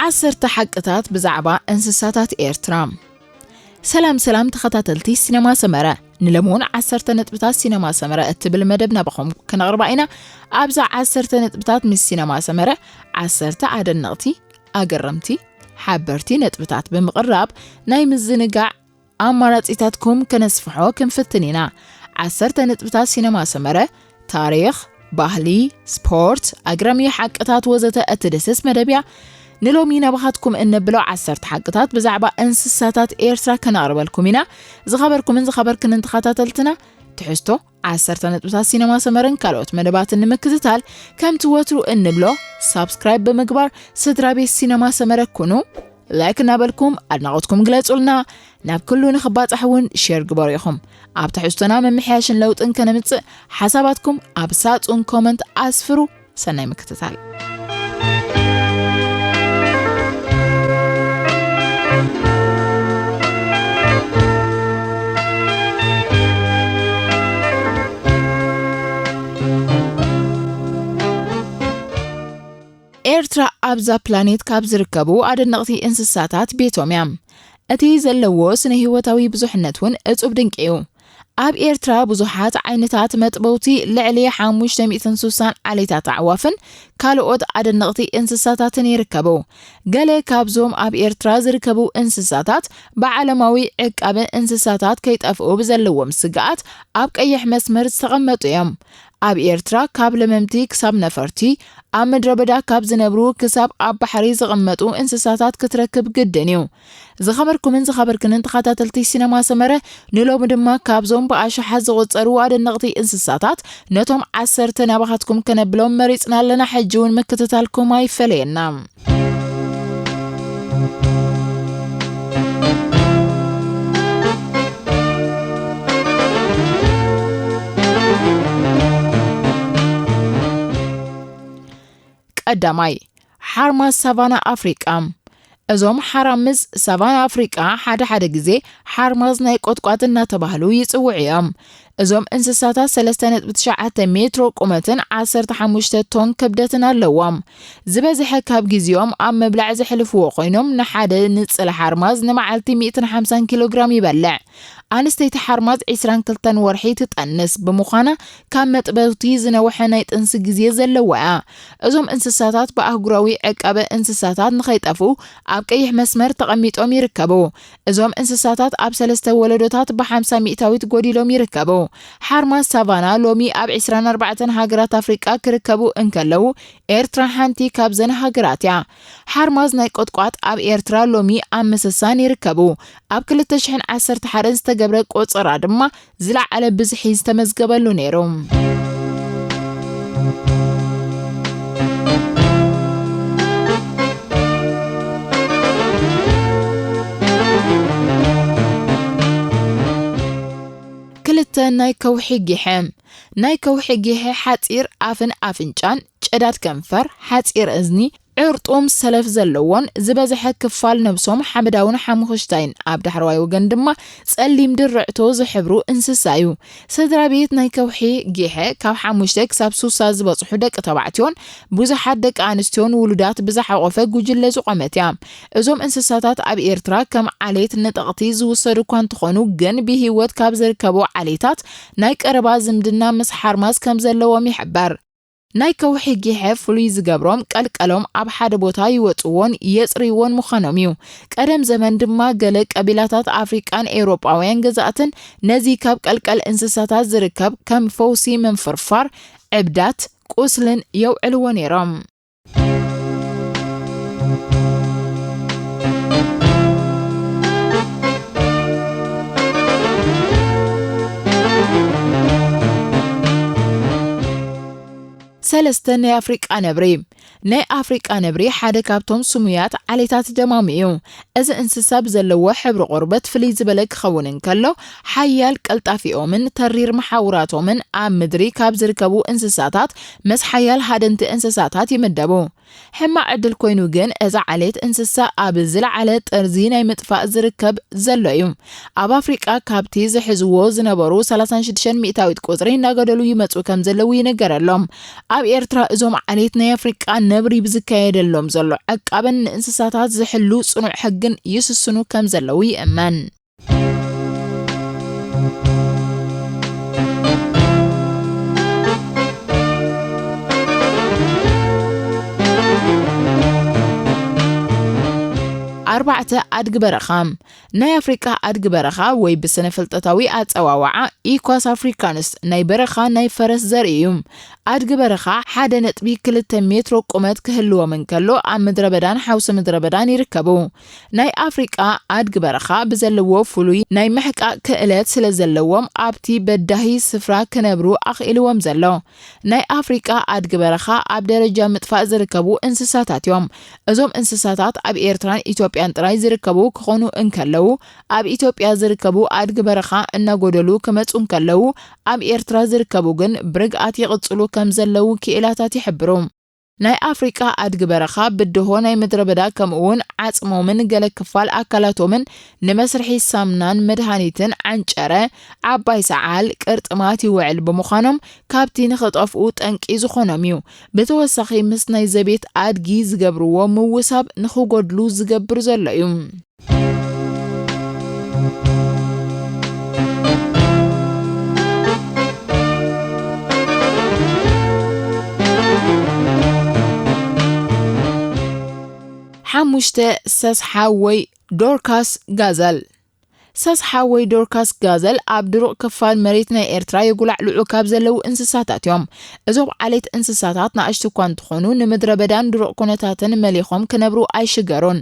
ዓሰርተ ሓቅታት ብዛዕባ እንስሳታት ኤርትራ። ሰላም ሰላም ተኸታተልቲ ሲነማ ሰመረ፣ ንለምውን ዓሰርተ ነጥብታት ሲነማ ሰመረ እትብል መደብ ናባኹም ክነቕርባ ኢና። ኣብዛ ዓሰርተ ነጥብታት ምስ ሲነማ ሰመረ ዓሰርተ ኣደነቕቲ፣ ኣገረምቲ፣ ሓበርቲ ነጥብታት ብምቕራብ ናይ ምዝንጋዕ ኣማራጺታትኩም ከነስፍሖ ክንፍትን ኢና። ዓሰርተ ነጥብታት ሲነማ ሰመረ፣ ታሪኽ፣ ባህሊ፣ ስፖርት፣ ኣግረሚ ሓቅታት ወዘተ እትድስስ መደብ እያ። ንሎሚ ናባኻትኩም እነብሎ ዓሰርተ ሓቅታት ብዛዕባ እንስሳታት ኤርትራ ከነቕርበልኩም ኢና። ዝኸበርኩምን ዝኸበርክንን ተኸታተልትና፣ ትሕዝቶ ዓሰርተ ነጥብታት ሲነማ ሰመረን ካልኦት መደባትን ንምክትታል፣ ከምቲ ወትሩ እንብሎ፣ ሳብስክራይብ ብምግባር ስድራ ቤት ሲነማ ሰመረ ኩኑ። ላይክ እናበልኩም ኣድናቖትኩም ግለጹልና። ናብ ኩሉ ንኽባጻሕ እውን ሼር ግበሩ ኢኹም። ኣብ ትሕዝቶና ምምሕያሽን ለውጥን ከነምጽእ ሓሳባትኩም ኣብ ሳጹን ኮመንት ኣስፍሩ። ሰናይ ምክትታል። ኤርትራ ኣብዛ ፕላኔት ካብ ዝርከቡ ኣደነቕቲ እንስሳታት ቤቶም እያ። እቲ ዘለዎ ስነ ህይወታዊ ብዙሕነት እውን እጹብ ድንቂ እዩ። ኣብ ኤርትራ ብዙሓት ዓይነታት መጥበውቲ፣ ልዕሊ ሓሙሽተ ሚእትን ስሳን ዓሌታት ኣዕዋፍን ካልኦት ኣደነቕቲ እንስሳታትን ይርከቡ። ገለ ካብዞም ኣብ ኤርትራ ዝርከቡ እንስሳታት ብዓለማዊ ዕቃበ እንስሳታት ከይጠፍኡ ብዘለዎም ስግኣት ኣብ ቀይሕ መስመር ዝተቐመጡ እዮም። ኣብ ኤርትራ ካብ ለመምቲ ክሳብ ነፈርቲ፣ ኣብ ምድረ በዳ ካብ ዝነብሩ ክሳብ ኣብ ባሕሪ ዝቕመጡ እንስሳታት ክትረክብ ግድን እዩ። ዝኸበርኩምን ዝኸበርክንን ተኸታተልቲ ሲነማ ሰመረ፣ ንሎሚ ድማ ካብዞም ብኣሽሓት ዝቑጸሩ ኣደነቕቲ እንስሳታት ነቶም ዓሰርተ ናባኻትኩም ከነብሎም መሪጽና ኣለና። ሕጂ እውን ምክትታልኩም ኣይፈለየና። ቀዳማይ፣ ሓርማዝ ሳቫና ኣፍሪቃ። እዞም ሓራምዝ ሳቫና ኣፍሪቃ ሓደ ሓደ ግዜ ሓርማዝ ናይ ቆጥቋጥ እናተባህሉ ይጽውዑ እዮም። እዞም እንስሳታት ሰለስተ ነጥቢ ትሽዓተ ሜትሮ ቁመትን ዓሰርተ ሓሙሽተ ቶን ክብደትን ኣለዎም። ዝበዝሐ ካብ ግዜኦም ኣብ ምብላዕ ዘሕልፍዎ ኮይኖም፣ ንሓደ ንጽል ሓርማዝ ንመዓልቲ ሚእትን ሓምሳን ኪሎ ግራም ይበልዕ። ኣንስተይቲ ሓርማዝ ዒስራን ክልተን ወርሒ ትጠንስ ብምዃና፣ ካብ መጥበውቲ ዝነውሐ ናይ ጥንሲ ግዜ ዘለዋ እያ። እዞም እንስሳታት ብኣህጉራዊ ዕቃበ እንስሳታት ንኸይጠፍኡ ኣብ ቀይሕ መስመር ተቐሚጦም ይርከቡ። እዞም እንስሳታት ኣብ ሰለስተ ወለዶታት ብሓምሳ ሚእታዊት ጎዲሎም ይርከቡ። ሓርማዝ ሳቫና ሎሚ ኣብ ዒስራን ኣርባዕተን ሃገራት ኣፍሪቃ ክርከቡ እንከለዉ፣ ኤርትራ ሓንቲ ካብዘን ሃገራት እያ። ሓርማዝ ናይ ቆጥቋጥ ኣብ ኤርትራ ሎሚ ኣብ ምስሳን ይርከቡ። ኣብ ክልተ ሽሕን ዓሰርተ ሓደን ዝተገብረ ቆጸራ ድማ ዝለዓለ ብዝሒ ዝተመዝገበሉ ነይሩ። ክልተ፣ ናይ ከውሒ ጊሐ። ናይ ከውሒ ጊሐ ሓጺር ኣፍን ኣፍንጫን፣ ጨዳድ ከንፈር፣ ሓጺር እዝኒ፣ ዕርጡም ሰለፍ ዘለዎን ዝበዝሐ ክፋል ነብሶም ሓመዳውን ሓሙኽሽታይን፣ ኣብ ዳሕረዋይ ወገን ድማ ጸሊም ድርዕቶ ዝሕብሩ እንስሳ እዩ። ስድራ ቤት ናይ ከውሒ ጊሐ ካብ ሓሙሽተ ክሳብ ሱሳ ዝበጽሑ ደቂ ተባዕትዮን ብዙሓት ደቂ ኣንስትዮን ውሉዳት ብዝሓቖፈ ጉጅለ ዝቖመት እያ። እዞም እንስሳታት ኣብ ኤርትራ ከም ዓሌት ንጠቕቲ ዝውሰዱ እኳ እንተኾኑ፣ ግን ብህይወት ካብ ዝርከቡ ዓሌታት ናይ ቀረባ ዝምድና ምስ ሓርማዝ ከም ዘለዎም ይሕበር። ናይ ከውሒ ጊሐ ፍሉይ ዝገብሮም፣ ቀልቀሎም ኣብ ሓደ ቦታ ይወጽዎን የጽርይዎን ምዃኖም እዩ። ቀደም ዘመን ድማ ገለ ቀቢላታት ኣፍሪቃን ኤውሮጳውያን ገዛእትን ነዚ ካብ ቀልቀል እንስሳታት ዝርከብ ከም ፈውሲ ምንፍርፋር፣ ዕብዳት፣ ቁስልን የውዕልዎ ነይሮም። ሰለስተ፣ ናይ ኣፍሪቃ ነብሪ። ናይ ኣፍሪቃ ነብሪ ሓደ ካብቶም ስሙያት ዓሌታት ደማሙ እዩ። እዚ እንስሳ ብዘለዎ ሕብሪ ቆርበት ፍልይ ዝበለ ክኸውን እንከሎ፣ ሓያል ቀልጣፊኦምን ተሪር መሓውራቶምን ኣብ ምድሪ ካብ ዝርከቡ እንስሳታት ምስ ሓያል ሃደንቲ እንስሳታት ይምደቡ። ሕማቕ ዕድል ኮይኑ ግን፣ እዚ ዓሌት እንስሳ ኣብ ዝለዓለ ጠርዚ ናይ ምጥፋእ ዝርከብ ዘሎ እዩ። ኣብ ኣፍሪቃ ካብቲ ዝሕዝዎ ዝነበሩ ሰላሳን ሽዱሽተን ሚእታዊት ቁጽሪ እናገደሉ ይመጹ ከም ዘለዉ ይንገረሎም። ኣብ ኤርትራ እዞም ዓሌት ናይ ኣፍሪቃ ነብሪ ብዝካየደሎም ዘሎ ዕቃበን ንእንስሳታት ዝሕሉ ጽኑዕ ሕግን ይስስኑ ከም ዘለዉ ይእመን። ኣርባዕተ ኣድጊ በረኻ። ናይ ኣፍሪቃ ኣድጊ በረኻ ወይ ብስነ ፍልጠታዊ ኣጸዋውዓ ኢኳስ ኣፍሪካንስ ናይ በረኻ ናይ ፈረስ ዘርኢ እዩ። ኣድጊ በረኻ ሓደ ነጥቢ ክልተ ሜትሮ ቁመት ክህልዎም እንከሎ ኣብ ምድረ በዳን ሓውሲ ምድረ በዳን ይርከቡ። ናይ ኣፍሪቃ ኣድጊ በረኻ ብዘለዎ ፍሉይ ናይ ምሕቃቕ ክእለት ስለ ዘለዎም ኣብቲ በዳሂ ስፍራ ክነብሩ ኣኽኢልዎም ዘሎ። ናይ ኣፍሪቃ ኣድጊ በረኻ ኣብ ደረጃ ምጥፋእ ዝርከቡ እንስሳታት እዮም። እዞም እንስሳታት ኣብ ኤርትራን ኢትዮጵያን ጥራይ ዝርከቡ ክኾኑ እንከለዉ፣ ኣብ ኢትዮጵያ ዝርከቡ ኣድጊ በረኻ እናጎደሉ ክመጹ እንከለዉ፣ ኣብ ኤርትራ ዝርከቡ ግን ብርግኣት ይቕጽሉ ከም ዘለዉ ክኢላታት ይሕብሩ። ናይ ኣፍሪቃ ኣድጊ በረኻ ብድሆ ናይ ምድረ በዳ ከምኡውን ዓጽሞምን ገለ ክፋል ኣካላቶምን ንመስርሒ ሳምናን መድሃኒትን ዓንጨረ፣ ዓባይ ሰዓል፣ ቅርጥማት ይውዕል ብምዃኖም ካብቲ ንኽጠፍኡ ጠንቂ ዝኾኖም እዩ። ብተወሳኺ ምስ ናይ ዘቤት ኣድጊ ዝገብርዎ ምውሳብ ንኽጎድሉ ዝገብር ዘሎ እዩ። ሓሙሽተ፣ ሰስሓ ወይ ዶርካስ ጋዘል። ሰስሓ ወይ ዶርካስ ጋዘል ኣብ ድሩቕ ክፋል መሬት ናይ ኤርትራ የጉላዕልዑ ካብ ዘለዉ እንስሳታት እዮም። እዞም ዓሌት እንስሳታት ንኣሽቱ እኳ እንተኾኑ፣ ንምድረ በዳን ድሩቕ ኩነታትን መሊኾም ክነብሩ ኣይሽገሩን።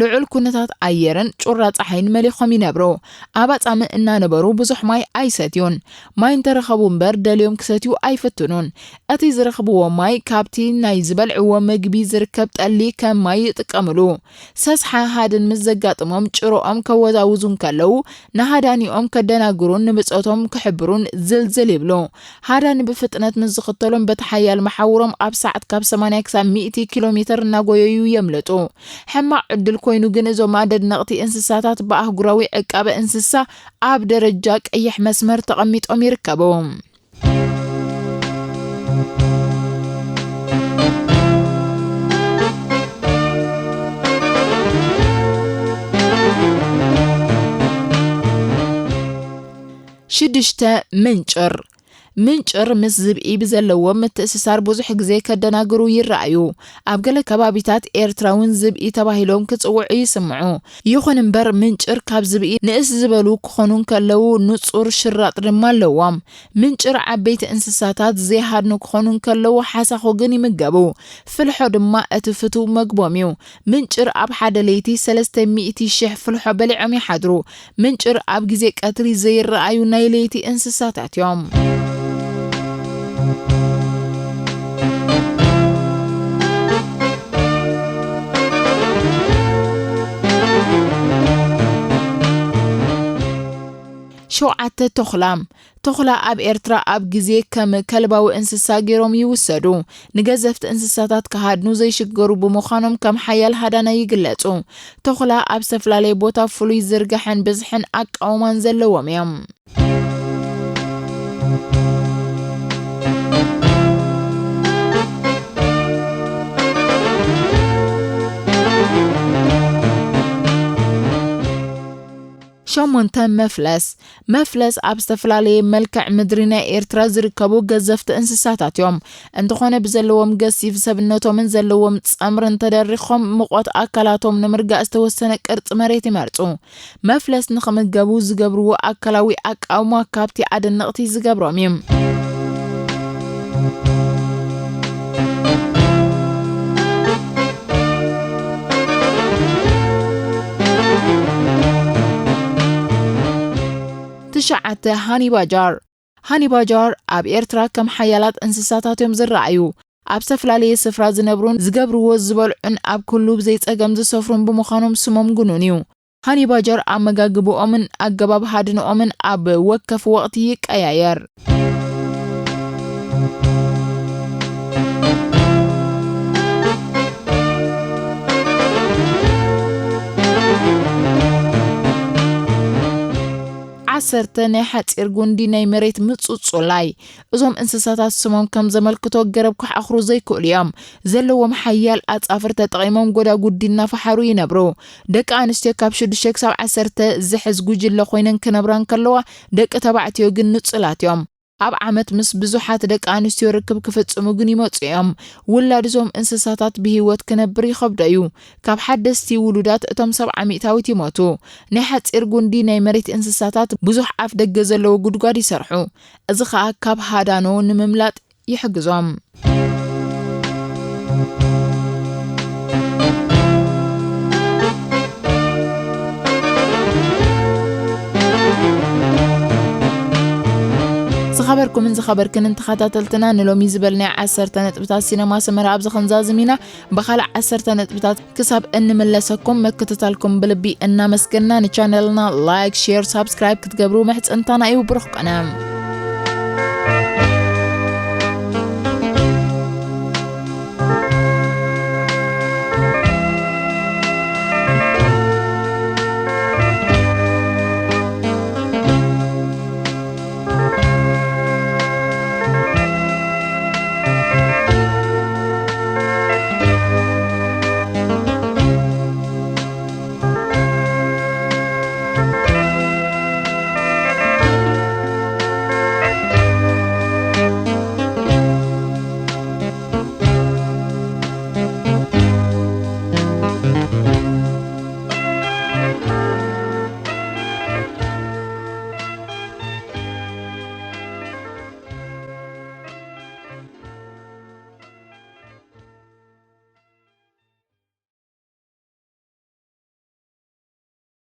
ልዑል ኩነታት ኣየርን ጩራ ጸሓይን መሊኾም ይነብሩ። ኣብ ኣጻምእ እናነበሩ ብዙሕ ማይ ኣይሰትዩን። ማይ እንተረኸቡ እምበር ደልዮም ክሰትዩ ኣይፍትኑን። እቲ ዝረኽብዎ ማይ ካብቲ ናይ ዝበልዕዎ መግቢ ዝርከብ ጠሊ ከም ማይ ይጥቀምሉ። ሰስሓ ሃድን ምስ ዘጋጥሞም ጭሮኦም ከወዛውዙ እንከለዉ፣ ንሃዳኒኦም ከደናግሩን ንብጾቶም ክሕብሩን ዝልዝል ይብሉ። ሃዳኒ ብፍጥነት ምስ ዝኽተሎም፣ በቲ ሓያል መሓውሮም ኣብ ሰዓት ካብ ሰማንያ ክሳብ ሚእቲ ኪሎ ሜተር እናጎየዩ የምልጡ። ሕማቕ ዕድል ኮይኑ ግን፣ እዞም ኣደነቕቲ እንስሳታት ብኣህጉራዊ ዕቃበ እንስሳ ኣብ ደረጃ ቀይሕ መስመር ተቐሚጦም ይርከቡ። ሽዱሽተ፣ ምንጭር። ምንጭር ምስ ዝብኢ ብዘለዎም ምትእስሳር ብዙሕ ግዜ ከደናግሩ ይረኣዩ። ኣብ ገለ ከባቢታት ኤርትራ እውን ዝብኢ ተባሂሎም ክጽውዑ ይስምዑ። ይኹን እምበር፣ ምንጭር ካብ ዝብኢ ንእስ ዝበሉ ክኾኑ እንከለዉ፣ ንጹር ሽራጥ ድማ ኣለዎም። ምንጭር ዓበይቲ እንስሳታት ዘይሃድኑ ክኾኑ እንከለዉ፣ ሓሳኹ ግን ይምገቡ። ፍልሖ ድማ እቲ ፍቱው መግቦም እዩ። ምንጭር ኣብ ሓደ ለይቲ ሰለስተ ሚእቲ ሽሕ ፍልሖ በሊዖም ይሓድሩ። ምንጭር ኣብ ግዜ ቀትሪ ዘይረኣዩ ናይ ለይቲ እንስሳታት እዮም። ሸውዓተ፣ ቶኽላ። ቶኽላ ኣብ ኤርትራ ኣብ ግዜ ከም ከልባዊ እንስሳ ገይሮም ይውሰዱ። ንገዘፍቲ እንስሳታት ክሃድኑ ዘይሽገሩ ብምዃኖም ከም ሓያል ሃዳናይ ይግለጹ። ቶኽላ ኣብ ዝተፈላለየ ቦታ ፍሉይ ዝርግሐን ብዝሕን ኣቃውማን ዘለዎም እዮም። ሸሞንተ፣ መፍለስ። መፍለስ ኣብ ዝተፈላለየ መልክዕ ምድሪ ናይ ኤርትራ ዝርከቡ ገዘፍቲ እንስሳታት እዮም። እንተኾነ ብዘለዎም ገሲፍ ሰብነቶምን ዘለዎም ጸምርን ተደሪኾም ምቖት ኣካላቶም ንምርጋእ ዝተወሰነ ቅርጺ መሬት ይመርጹ። መፍለስ ንኽምገቡ ዝገብርዎ ኣካላዊ ኣቃውማ ካብቲ ኣደነቕቲ ዝገብሮም እዩ። ትሽዓተ፣ ሃኒባጃር። ሃኒባጃር ኣብ ኤርትራ ከም ሓያላት እንስሳታት እዮም ዝረኣዩ። ኣብ ዝተፈላለየ ስፍራ ዝነብሩን ዝገብርዎ ዝበልዑን ኣብ ኩሉ ብዘይጸገም ዝሰፍሩን ብምዃኖም ስሞም ግኑን እዩ። ሃኒባጃር ኣመጋግብኦምን ኣገባብ ሃድንኦምን ኣብ ወከፍ ወቕቲ ይቀያየር። ዓሰርተ ናይ ሓጺር ጉንዲ ናይ መሬት ምጹጹላይ። እዞም እንስሳታት ስሞም ከም ዘመልክቶ ገረብ ክሓኽሩ ዘይክእሉ እዮም። ዘለዎም ሓያል ኣጻፍር ተጠቒሞም ጎዳጉዲ እናፈሓሩ ይነብሩ። ደቂ ኣንስትዮ ካብ ሽዱሽተ ክሳብ ዓሰርተ ዝሕዝ ጉጅለ ኮይነን ክነብራ እንከለዋ፣ ደቂ ተባዕትዮ ግን ንጹላት እዮም። ኣብ ዓመት ምስ ብዙሓት ደቂ ኣንስትዮ ርክብ ክፍጽሙ ግን ይመጹ እዮም። ውላድ እዞም እንስሳታት ብህይወት ክነብር ይኸብዶ እዩ። ካብ ሓደስቲ ውሉዳት እቶም ሰብዓ ሚእታዊት ይሞቱ። ናይ ሓጺር ጉንዲ ናይ መሬት እንስሳታት ብዙሕ ኣፍ ደገ ዘለዎ ጉድጓድ ይሰርሑ። እዚ ኸኣ ካብ ሃዳኖ ንምምላጥ ይሕግዞም። ዝኸበርኩምን ዝኸበርክንን ተኸታተልትና፣ ንሎሚ ዝበልናዮ ዓሰርተ ነጥብታት ሲነማ ሰመራ ኣብዚ ክንዛዝም ኢና። ብኻልእ ዓሰርተ ነጥብታት ክሳብ እንምለሰኩም ምክትታልኩም ብልቢ እናመስገንና፣ ንቻነልና ላይክ፣ ሼር፣ ሳብስክራይብ ክትገብሩ ምሕጽንታና እዩ። ብሩኽ ቀነ።